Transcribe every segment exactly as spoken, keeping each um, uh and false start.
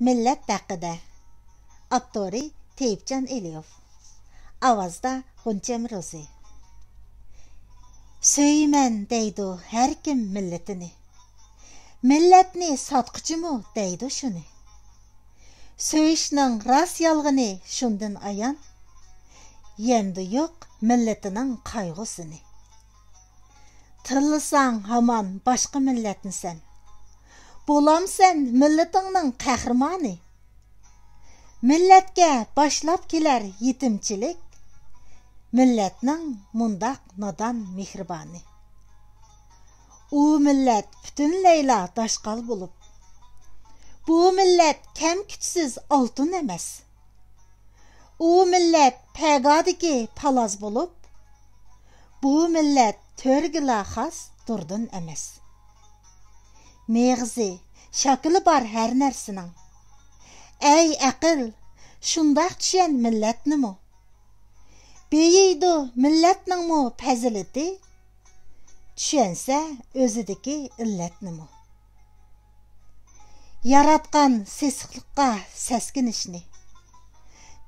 مىللەت ھەققىدە. ئاپتورى تېيىپجان ئېلىيېف. ئاۋازدا غۇنچەم روزى. سۆيىمەن دەيدۇ ھەركىم مىللىتىنى. مىللەتنى ساتقۇچىمۇ دەيدۇ شۇنى. سۆيۈشنىڭ راست يالغىنى شۇندىن ئايان. يەمدى يوق مىللىتىنىڭ قايغۇسىنى. تىللىساڭ ھامان باشقا مىللەتنى سەن. بولامسەن مىللىتىڭنىڭ قەھرىمانى؟ مىللەتكە باشلاپ كېلەر يېتىمچىلىك، مىللەتنىڭ مۇنداق نادان مېھرىبانى. ئۇ مىللەت پۈتۈنلەيلا داشقال بولۇپ، بۇ مىللەت كەم-كۈتسىز ئالتۇن ئەمەس. ئۇ مىللەت پەگادىكى پالاز بولۇپ، بۇ مىللەت تۆرگىلا خاس دۇردۇن ئەمەس. مېغىزى، شاكىلى بار ھەر نەرسىنىڭ. ئەي ئەقىل، شۇنداق چۈشەن مىللەتنىمۇ. بېيىيدۇ مىللەتنىڭمۇ پەزىلىتى، چۈشەنسە ئۆزىدىكى ئىللەتنىمۇ. ياراتقان سېسىقلىققا سەسكىنىشنى،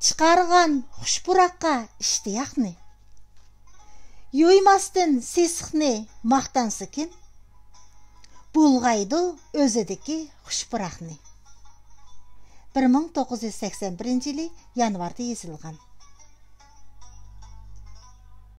چىقارغان خۇش پۇراققا ئىشتىياقنى. يۇيماستىن سېسىقنى ماختانسا كىم؟ بۇلغايدۇ ئۆزىدىكى خۇش پۇراقنى. بىر مىڭ توققۇز يۈز سەكسەن بىرىنچى يىلى يانۋاردا يېزىلغان.